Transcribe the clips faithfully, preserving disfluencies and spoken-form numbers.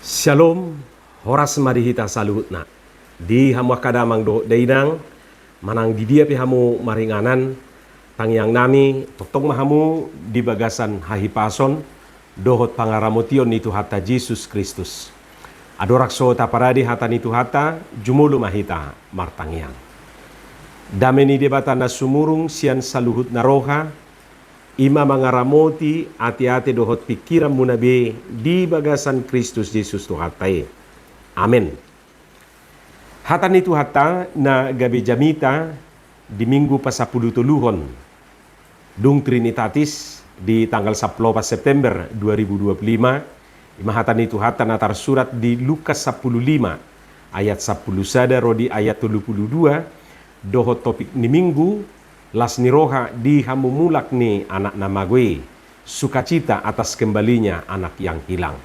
Syalom, horas ma di hita saluhutna. Di hamu angka damang dohot dainang, manang di dia pe hamu maringanan, tangiang nami, tongtong ma hamu di bagasan hahipason dohot pangaramotion ni Tuhanta Jesus Kristus. Andorang so taparade hata ni Tuhanta, jumolo ma hita martangiang. Dame ni Debata na sumurung sian saluhutna roha, i ma mangaramoti ateate dohot pingkiranmuna be di bagasan Kristus Jesus Tuhanta i. Amen. Hata ni Tuhanta na gabe jamita di Minggu pasampulutoluhon dung Trinitatis di tanggal sampulu opat September dua ribu dua puluh lima, i ma hata ni Tuhanta na tarsurat di Lukas sampulu lima ayat sampulu sada ro di ayat tolu pulu dua, dohot topik ni Minggu, las ni roha di hamu mulak ni anak na mago i, sukacita atas kembalinya anak yang hilang.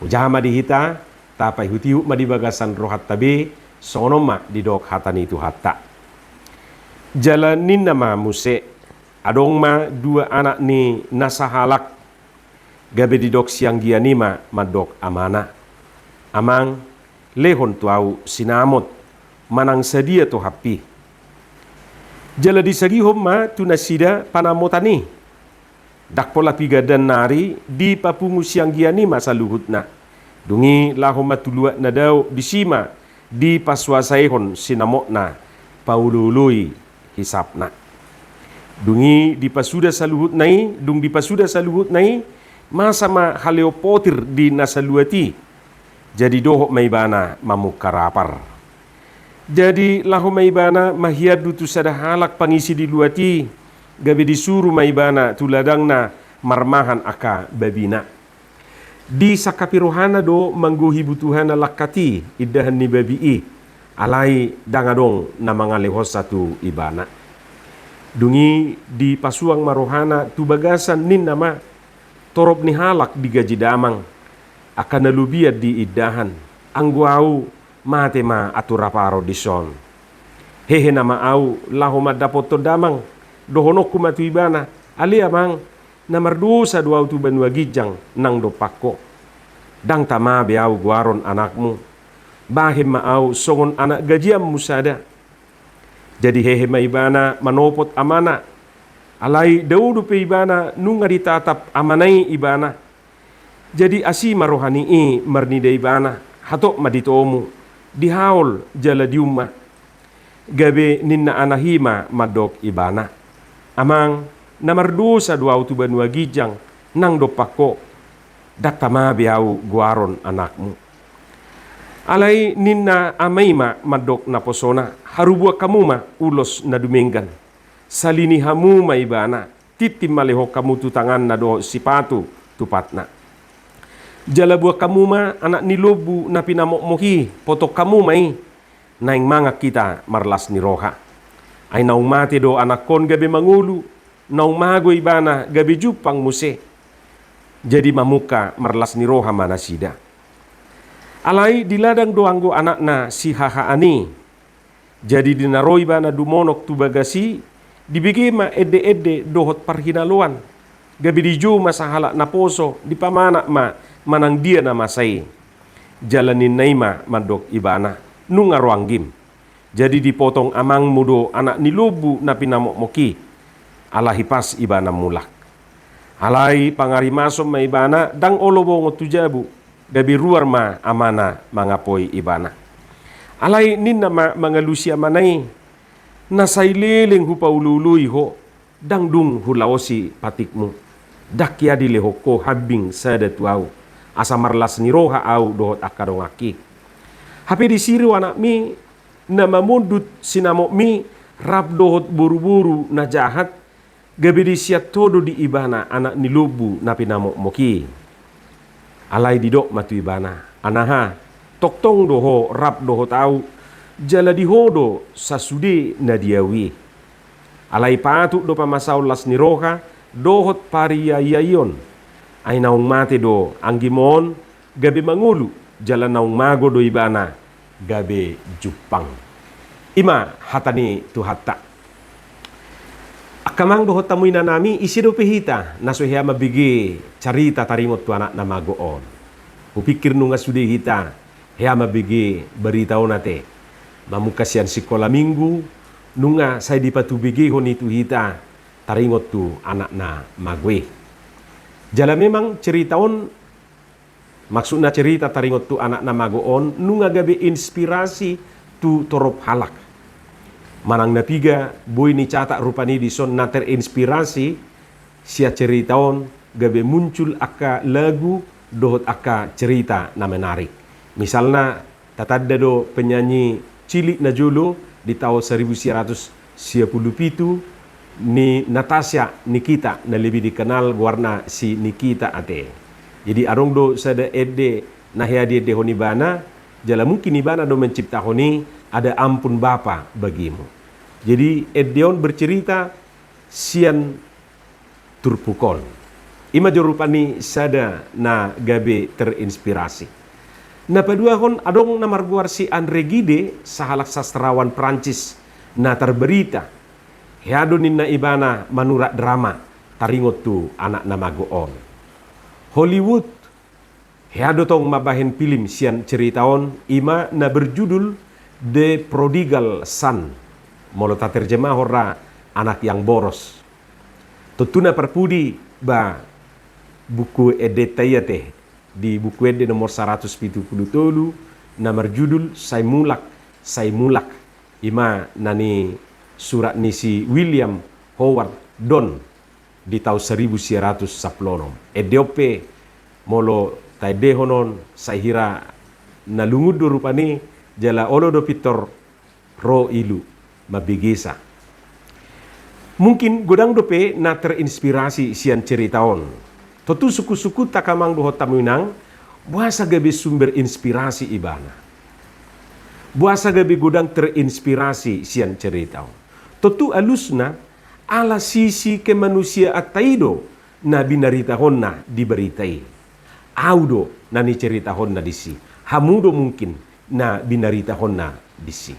Hujaha ma di hita, tapaihutihut ma di bagasan rohanta be, songon on ma didok hata ni Tuhanta. Jala ninna ma muse, adong ma dua anak ni na sahalak, gabe didok sianggian i ma mandok amana: Amang, lehon tu ahu sinamot, manang sadia tohap i. Jala disagihon ma tu nasida panamotan i. Ndang pola piga dan nari dipapungu sianggian i ma saluhutna. Dung i laho ma tu luat na dao, disi ma dipasuasaihon sinamotna paolooloi hisapna. Dung i dipasuda saluhutna i, dung dipasuda saluhutna i, masa ma haleon potir di na saluat i. Jadi dohot ma ibana mamungka rapar. Jadi laho ma ibana mahiandu tu sada halak pangisi di luat i, gabe disuru ma ibana tu ladangna marmahan angka babina. Disangkapi rohana do manggohi butuhana langkat i indahan ni babi i, alai ndang adong na mangalehonsa tu ibana. Dung i dipasuang ma rohana tu bagasan, ninna ma: Torop ni halak digaji damang, angka na lobian di indahan, anggo ahu mate ma atur raparon dison. Hehe nama ahu laho mandapothon damang, dohononku ma tu ibana: Ale amang, na mardosa do ahu tu banua ginjang nang dompak ho. Ndang tama be ahu goaron anakmu. Bahen ma ahu songon anak gajianmu sada. Jadi hehe ma ibana manopot amana. Alai dao dope ibana nunga ditatap amana i ibana. Jadi asi ma roha ni i marnida ibana: Hatop ma ditomu, dihaol jala diumma. Gabe ninna anak i ma mandok ibana: Amang, na mardosa do ahu tu banua ginjang nang dompak ho. Ndang tama be ahu goaron anakmu. Alai ninna ama i ma mandok naposona: Harubuan hamu ma ulos na dumenggan. Salini hamu ma ibana, tintin ma lehon hamu tu tanganna dohot sipatu tu patna. Jala buan hamu ma anak ni lombu na pinamokmok i, potong hamu ma i. Naeng mangan hita marlas ni roha. Ai naung mate do anakkon gabe mangolu, naung mago ibana gabe jumpang muse. Jadi mamungka marlas ni roha ma nasida. Alai di ladang do anggo anakna sihahaan i. Jadi di na ro ibana dumonok tu bagas i, dibege ma ende-ende dohot parhinaloan. Gabe dijou ma sahalak naposo, dipamanat ma manang dia na masa i. Jala ninna i ma mandok ibana: Nunga ro anggim. Jadi dipotong amangmu do anak ni lombu na pinamokmok i. Ala hipas ibana mulak. Alai pangarimason ma ibana ndang olo bongot tu jabu, gabe ruar ma amana mangapoi ibana. Alai ninna ma mangalusi amana i: Na sai leleng hupaolooloi ho, ndang dung hulaosi patikmu. Ndang hea dilehon ho hambing sada tu ahu, asa marlas ni roha ahu dohot angka donganki. Hape disi ro anakmi na mamondut sinamotmi rap dohot boruboru na jahat, gabe disiat ho do di ibana anak ni lombu na pinamokmok i. Alai didok ma tu ibana: Anaha, tongtong do ho rap dohot ahu, jala di ho do sasude na di ahu i. Alai patut do pamasaon las ni roha dohot pariaiaion. Ai naung mate do anggim on gabe mangolu, jala naung mago do ibana gabe jumpang. I ma hata ni Tuhanta. Angka amang dohot hamu inanami, ise dope hita na so hea mambege carita taringot tu anak na mago on? Hupikir nunga sude hita hea mambege barita on ate. Mamungka sian sikola minggu, nunga sai dipatubegehon i tu hita, taringot tu anak na mago i. Jala memang cerita on, maksudna cerita taringot tu anak na mago on, nunga gabe inspirasi tu torop halak. Manang na piga boi ni catat rupani dison na terinspirasi sian cerita on gabe muncul angka lagu dohot angka cerita na menarik. Misalna, tatanda do penyanyi cilik na jolo di taon saribu sia ratus sia pulu pitu ni Natasha Nikita, na lebih dikenal goarna si Nikita ate. Jadi adong do sada ende na hea diendehon ibana, jala mungkin ibana do menciptahon i, Ada Ampun Bapa Bagimu. Jadi ende on bercerita sian turpuk on. Ima jo rupani sada na gabe terinspirasi. Na paduahon adong na margoar si André Gide, sahalak sastrawan Prancis na tarbarita. Hea do ninna ibana manurat drama taringot tu anak na mago on. Hollywood hea do tong mambahen pilim sian cerita on, ima na berjudul The Prodigal Son. Molo taterjemahon ra, anak yang boros. Tontu na parpudi ba buku endenta i ate, di buku ende nomor saratus pitu pulu tolu, na marjudul Sai Mulak, Sai Mulak. Ima na nisurat ni si William Howard Doane di taon saribu sia ratus sampulu onom. Ende on pe molo taendehon on, sai hira na lungun do rupani, jala olo do pintor ro ilu mambegesa. Mungkin godang dope na terinspirasi sian cerita on. Tontu sungkun-sungkunta, amang dohot hamu inang, boasa gabe sumber inspirasi ibana? Boasa gabe godang terinspirasi sian cerita on? Tontu alusna, ala sisi kemanusiaanta i do na binaritahonna di barita i. Au do na niceritahonna disi. Hamu do mungkin na binaritahonna disi.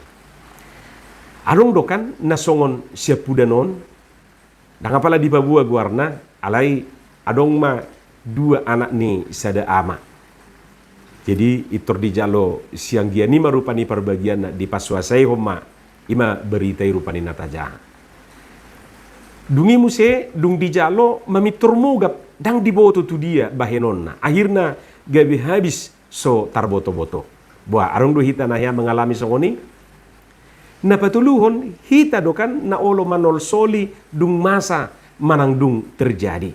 Adong do kan na songon siampudan on, ndang apala dipaboa goarna, alai adong ma dua anak ni sada ama. Jadi, pintor dijalo sianggian i ma rupani parbagianna, dipasuasaihon ma, ima barita i rupani na tajaha. Dung i muse, dung dijalo, mamintor mogap, ndang diboto tu dia bahenonna. Akhirna gabe habis so tarboto-boto. Boa, adong do hita na hea mangalami songon i? Na patoluhon, hita do kan na olo manolsoli dung masa manang dung terjadi.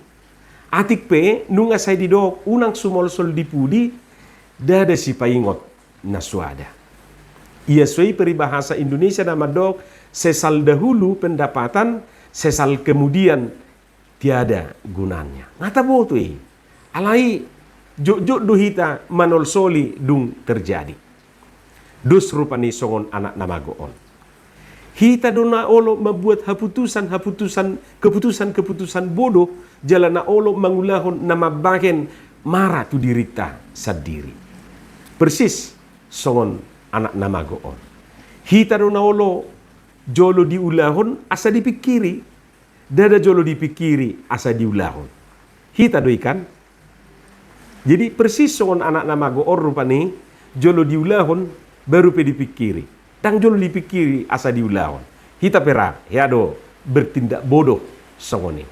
Atik pe nunga sai didok unang sumolsol di pudi, ndada sipaingot na suada. Ia so i peribahasa Indonesia na mandok, sesal dahulu pendapatan, sesal kemudian tiada gunanya. Nga taboto i. Alai jotjot do hita manolsoli dung terjadi. Dos rupani songon anak na mago on. Hita do na olo mambuat haputusan-haputusan, keputusan-keputusan bodoh, jala na olo mangulahon na mambahen mara tu dirinta sandiri. Persis songon anak na mago on. Hita do na olo jolo diulahon asa dipingkiri, ndada jolo dipingkiri asa diulahon. Hita do i kan? Jadi persis songon anak na mago on rupani, jolo diulahon, baru pe dipingkiri. Ndang jolo dipingkiri asa diulahon. Hita pe ra, hea do bertindak bodoh songon i.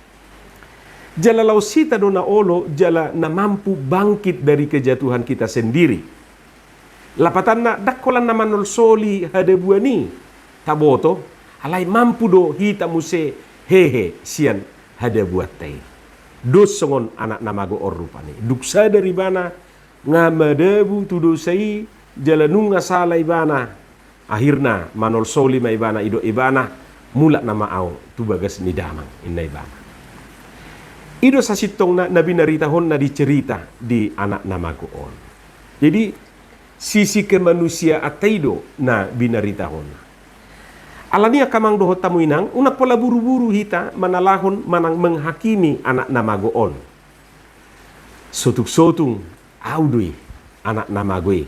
Jala laos hita do na olo, jala na mampu bangkit dari kejatuhan kita sendiri. Lapatanna, ndang holan na manolsoli hadabuan i taboto, alai mampu do hita muse hehe sian hadabuanta i. Dos songon anak na mago on rupani. Dung sadar ibana nga madabu tu dosa i, jala nunga sala ibana. Akhirna manolsoli ma ibana, didok ibana, mulak nama au tu bagas ni damang, ninna ibana. I do sasintongna na binaritahonna di cerita di anak na mago on. Jadi, sisi kemanusiaanta i do na binaritahonna. Alani i angka amang dohot hamu inang, unang pola buru-buru hita manalahon manang menghakimi anak na mago on. Sotung-sotung au do i anak na mago i.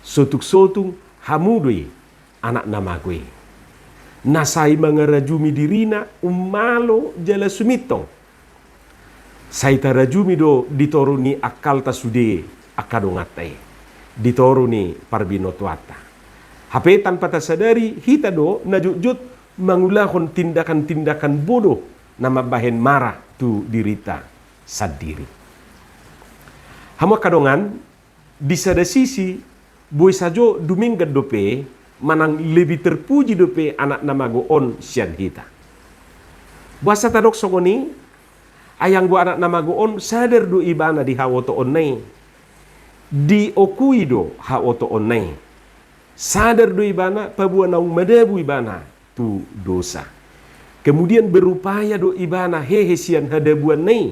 Sotung-sotung hamu do i anak na mago i. Na sai mangarajumi dirina ummalo jala sumintong. Sai tarajumi do di toru ni akkalta sude angka donganta i di toru ni parbinotoanta. Hape tanpa tasadari, hita do na jotjot mangulahon tindakan-tindakan bodoh na mambahen mara tu dirinta sandiri. Hamu angka dongan, di sada sisi, boi sajo dumenggan dope, manang lebih terpuji dope anak na mago on sian hita. Boasa tadok songon i? Ai anggo anak na mago on sadar do ibana di haotoonna i, diokui do haotoonna i. Sadar do ibana paboa naung madabu ibana tu dosa. Kemudian berupaya do ibana hehe sian hadabuanna i,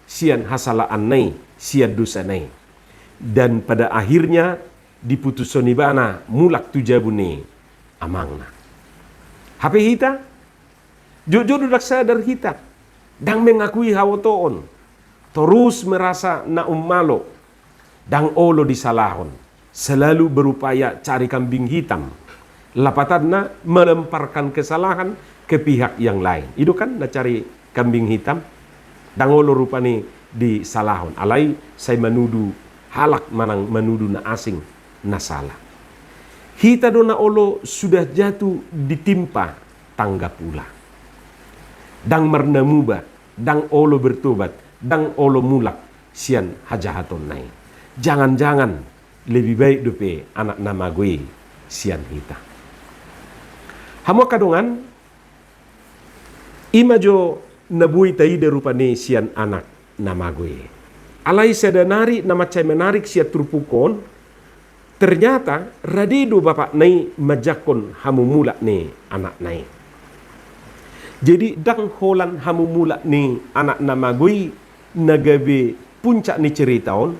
sian hasalaanna i, sian dosana i. Dan pada akhirnya diputushon ibana mulak tu jabu ni amangna. Hape hita, jotjot do ndang sadar hita, ndang mengakui haotoon, torus merasa na ummalo, ndang olo disalahon, selalu berupaya cari kambing hitam. Lapatanna melemparkan kesalahan ke pihak yang lain. I do kan na cari kambing hitam, ndang olo rupani disalahon. Alai sai manudu halak manang manudu na asing na sala. Hita do na olo sudah jatuh ditimpa tangga pula. Ndang marnamuba, ndang olo bertobat, ndang olo mulak sian hajahatonna i. Jangan-jangan lebih baik dope anak na mago i sian hita. Hamu angka dongan, i ma jo na boi taida rupani sian anak na mago i. Alai sada nari na mansai menarik sian turpuk on, ternyata rade do bapakna i manjangkon hamumulak ni anakna i. Jadi ndang holan hamumulak ni anak na mago i na gabe puncak ni cerita on,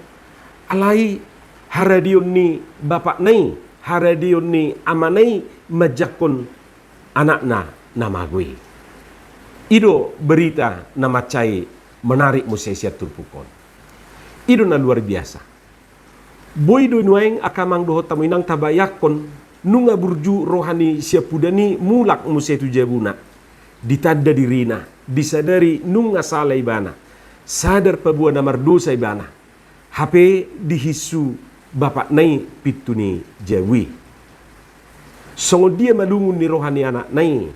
alai haradeon ni bapakna i, haradeon ni amana i manjangkon anakna na mago i. I do berita na mansai menarik muse sian turpuk on. I do na luar biasa. Boi do nuaeng angka amang dohot hamu inang tabayangkon, nunga burju roha ni siampudan i mulak muse tu jabuna. Ditanda dirina, disadari nunga sala ibana, sadar paboa na mardosa ibana. Hape dihinsu bapakna i pintu ni jabu i. Songon dia ma lungun ni roha ni anakna i.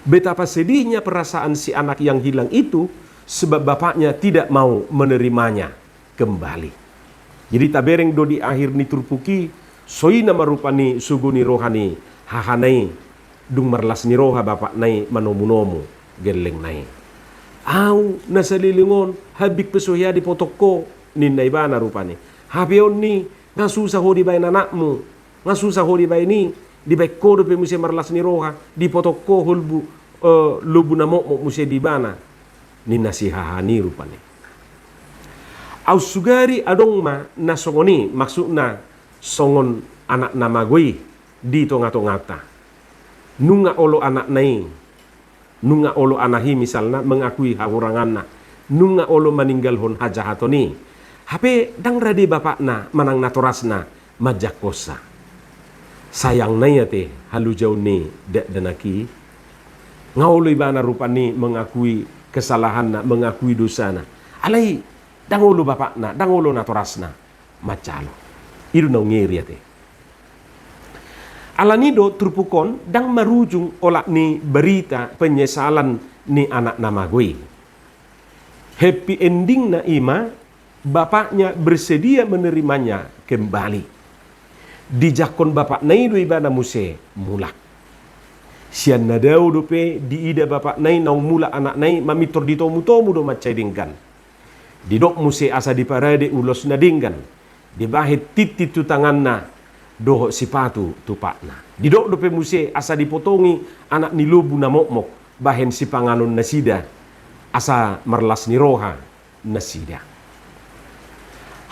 Betapa sedihnya perasaan si anak yang hilang itu, sebab bapaknya tidak mau menerimanya kembali. Jadi tabereng do di akhir ni turpuk i, songon i ma rupani sogo ni roha ni hahana i, dung marlas ni roha bapakna i manomunomu gellengna i. Au na saleleng on, hambing pe so hea dipotong ho, ninna ibana rupani. Hape on ni, nga susa ho dibaen anakmu, nga susa ho dibaen i, dibaen ho dope muse marlas ni roha, dipotong ho holbu, eh, lobu na mokmok muse di ibana, ninna si hahana i rupani. Au sugari adong ma na songon i, maksudna songon anak na mago i di tongatonganta. Nunga olo anakna i, nunga olo anak i misalna mengakui hahuranganna, nunga olo maninggalhon hajahaton i. Hape ndang rade bapakna manang natorasna manjangkonsa. Sayangna i ate, halojaon ni dakdanak i, nga olo ibana rupani mengakui kesalahanna, mengakui dosana. Alai ndang olo bapakna, ndang olo natorasna manjalo. I do naung ngeri ate. Alani do turpuk on ndang marujung olat ni berita penyesalan ni anak na mago i. Happy endingna i ma, bapaknya bersedia menerimanya kembali. Dijangkon bapakna i do ibana muse mulak. Sian na dao dope diida bapakna i naung mulak anakna i, mamintor ditomutomu do mansai denggan. Didok muse asa diparade ulos na denggan, dibahen tintin tu tanganna dohot sipatu tu patna. Didok dope muse asa dipotongi anak ni lobu na mokmok bahen sipanganon nasida, asa marlas ni roha nasida.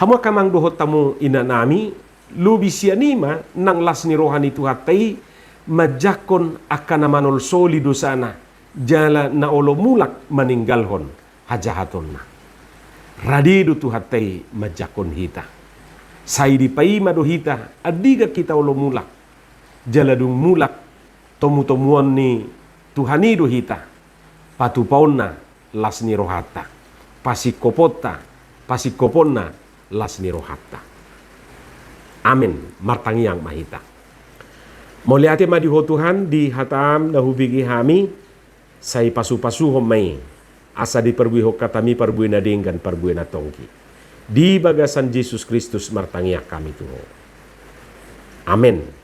Hamu angka amang dohot hamu inanami, lobi sian i ma nang las ni roha ni Tuhanta i manjangkon angka na manolsoli dosana, jala na olo mulak maninggalhon hajahatonna. Rade do Tuhanta i manjangkon hita. Sai dipaima do hita, andigan hita olo mulak. Jala dung mulak, tomutomuon ni Tuhan i do hita. Patupaonna las ni rohanta. Pasingkoponta, pasingkoponna las ni rohanta. Amen. Martangiang ma hita. Mauliate ma di Ho Tuhan, di hataM na hubege hami, sai pasu-pasuhon ma i, asa diparbuehon hataMi parbue na denggan, parbue na tonggi. Di bagasan Jesus Kristus martangiang hami tu Ho. Amen.